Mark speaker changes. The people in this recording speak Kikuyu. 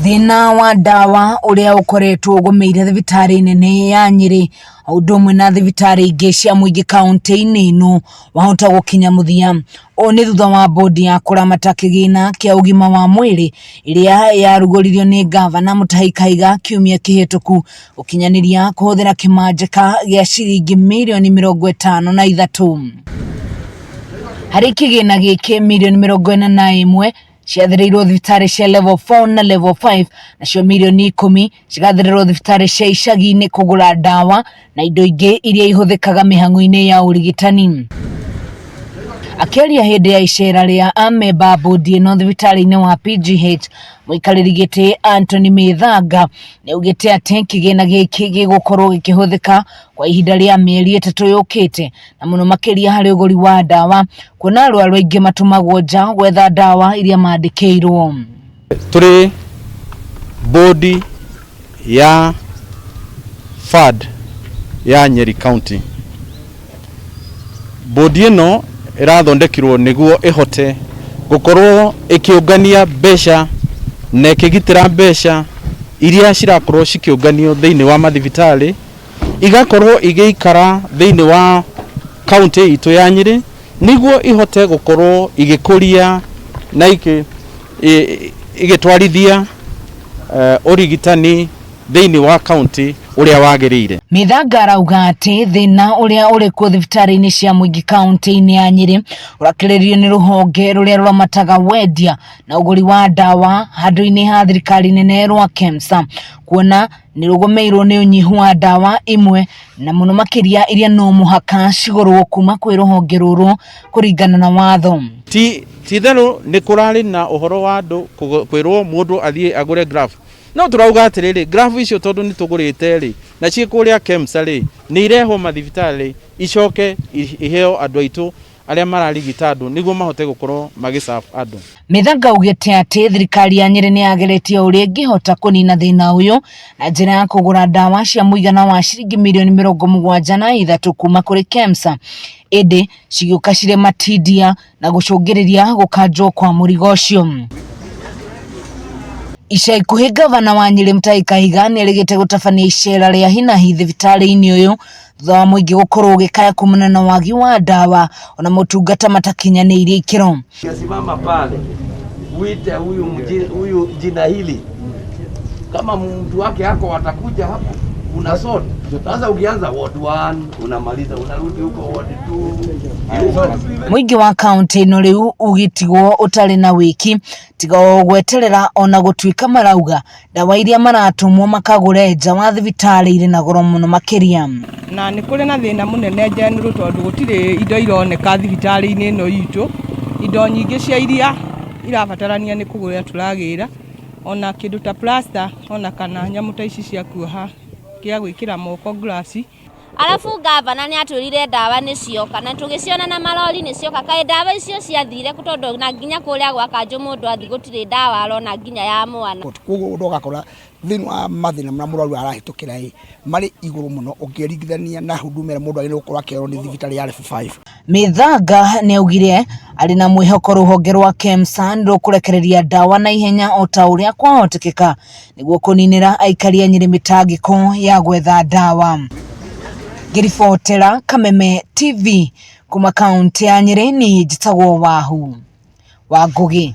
Speaker 1: Thĩna wa ndawa ũrĩa ũkoretwo ũgũmĩire thibitarĩ nene ya Nyĩrĩ o ũndũ ũmwe na thibitarĩ ingĩ cia mũingĩ kauntĩ-inĩ ĩno wahota gũkinya mũthia. Ũũ nĩ thutha wa bodi ya kũramata kĩgĩna kĩa ũgima wa mwĩrĩ ĩrĩa yarugũririo nĩ ngavana Mutahi Kahiga kiumia kĩhĩtũku gũkinyanĩria kũhũthĩra kĩmanjĩka gĩa ciringi mirioni 53. Harĩ kĩgĩna gĩkĩ mirioni 41 ciathĩrĩirwo thibitarĩ cia level 4 na level 5 nacio mirioni 10 cigathĩrĩrwo thibitarĩ cia icagi-inĩ kũgũra ndawa na indo ingĩ iria ihũthĩkaga mĩhang'o-inĩ ya ũrigitani. Akĩaria hĩndĩ ya icera rĩa amemba a bodi ĩno thibitarĩ-inĩ wa PGH, mũikarĩri gĩtĩ Anthony Mĩthanga nĩaugĩte atĩ kĩgĩna gĩkĩ gĩgũkorwo gĩkĩhũthĩka kwa ihinda rĩa mĩeri 3 yũkĩte na mũno makĩria harĩ ũgũri wa ndawa kuona arwaru aingĩ matũmagwo nja gwetha ndawa iria mandĩkĩirwo.
Speaker 2: Tũrĩ bodi ya FAD ya Nyeri County. Bodi ĩno ĩrathondekirwo nĩguo ĩhote gũkorwo ĩkĩũngania mbeca na ĩkĩgitĩra mbeca iria cirakorwo cikĩũnganio thĩinĩ wa mathibitarĩ igakorwo igĩikara thĩinĩ wa kaunti itũ ya Nyĩrĩ nĩguo ihote gũkorwo igĩkũria na igĩtwarithia ũrigitani thĩinĩ wa kaunti ũrĩa wagĩrĩire.
Speaker 1: Mĩthanga arauga atĩ thĩna ũrĩa ũrĩ kuo thibitarĩ-inĩ cia mũingĩ kaunti-inĩ ya Nyĩrĩ ũrakĩrĩrĩrio nĩ rũhonge rũrĩa rũramataga wendia na ũgũri wa ndawa handũ-inĩ ha thirikari nene rwa KEMSA kuona nĩ rũgũmĩirwo nĩ ũnyihu wa ndawa imwe na mũno makĩria iria no mũhaka cigũrwo kuma kwĩ rũhonge rũrũ kũringana na watho.
Speaker 2: Ti itherũ nĩ kũrarĩ na ũhoro wa andũ kwĩrwo mũndũ athiĩ agũre glove. No tũrauga atĩrĩrĩ, glove icio tondũ nĩ tũgũrĩte rĩ, na ciĩ kũrĩa KEMSA rĩ, nĩ irehwo mathibitarĩ icoke iheo andũ aitũ arĩa mararigita andũ nĩguo mahote gũkorwo magĩ serve andũ.
Speaker 1: Mĩthanga augĩte atĩ thirikari ya Nyĩrĩ nĩ yageretie ũrĩa ĩngĩhota kũnina thĩna ũyũ na njĩra ya kũgũra ndawa cia mũigana wa ciringi mirioni 73 kuma kũrĩ KEMSA ĩndĩ cigĩũka cirĩ matindia na gũcũngĩrĩria gũkanjwo kwa mũrigo ũcio. Ica ikuhĩ ngavana wa Nyĩrĩ Mutahi Kahiga nĩerĩgĩte gũtabania icera rĩa hinahi thibitarĩ-inĩ ũyũ thutha wa mũingĩ gũkorwo ũgĩkaya kumana na wagi wa ndawa ona motungata matakinyanĩirie ikĩro.
Speaker 3: Simama pale uite huyu jina hili, kama mtu wake ako atakuja hapo, una sort. Sasa ukianza ward 1 unamaliza unarudi huko ward 2.
Speaker 1: Mũingĩ wa kaunti ĩno rĩu ũgĩtigwo ũtarĩ na wĩki tiga o gweterera ona gũtuĩka marauga ndawa iria maratũmwo makagũre nja wa thibitarĩ irĩ na goro mũno makĩria.
Speaker 4: Na nĩ kũrĩ na thĩna mũnene general tondũ gũtirĩ indo ironeka thibitarĩ-inĩ ĩno itũ. Indo nyingĩ cia iria irabatarania nĩ kũgũra tũragĩra, ona kĩndũ ta plaster ona kana nyamũ ta ici cia kuoha kĩa gwĩkĩra moko gloves.
Speaker 5: Arabu ngavana nĩ atwĩrire ndawa nĩ cioka na tũgĩciona na marori nĩ cioka, kaĩ ndawa icio ciathire kũ tondũ na nginya kũrĩa gwa kanjũ mũndũ athiĩ gũtirĩ ndawa arona nginya ya mwana.
Speaker 6: Koguo ũgakora thĩinĩ wa mathĩna marĩa mũrwaru arahĩtũkĩra ĩ marĩ igũrũ mũno ũkĩringithania na huduma ĩrĩa mũndũ agĩrĩirwo gũkorwo akĩheo nĩ thibitarĩ ya level 5.
Speaker 1: Mĩthanga nĩ augire arĩ na mwĩhoko rũhonge rwa KEMSA nĩ rũkũrekereria ndawa na ihenya o ta ũrĩa kwahotekeka nĩguo kũninĩra aikari a Nyĩrĩ mĩtangĩko ya gwetha ndawa. Ngĩribotera Kameme TV kuma kaunti ya Nyĩrĩ, niĩ njĩtagwo Wahu wa Ngũgĩ.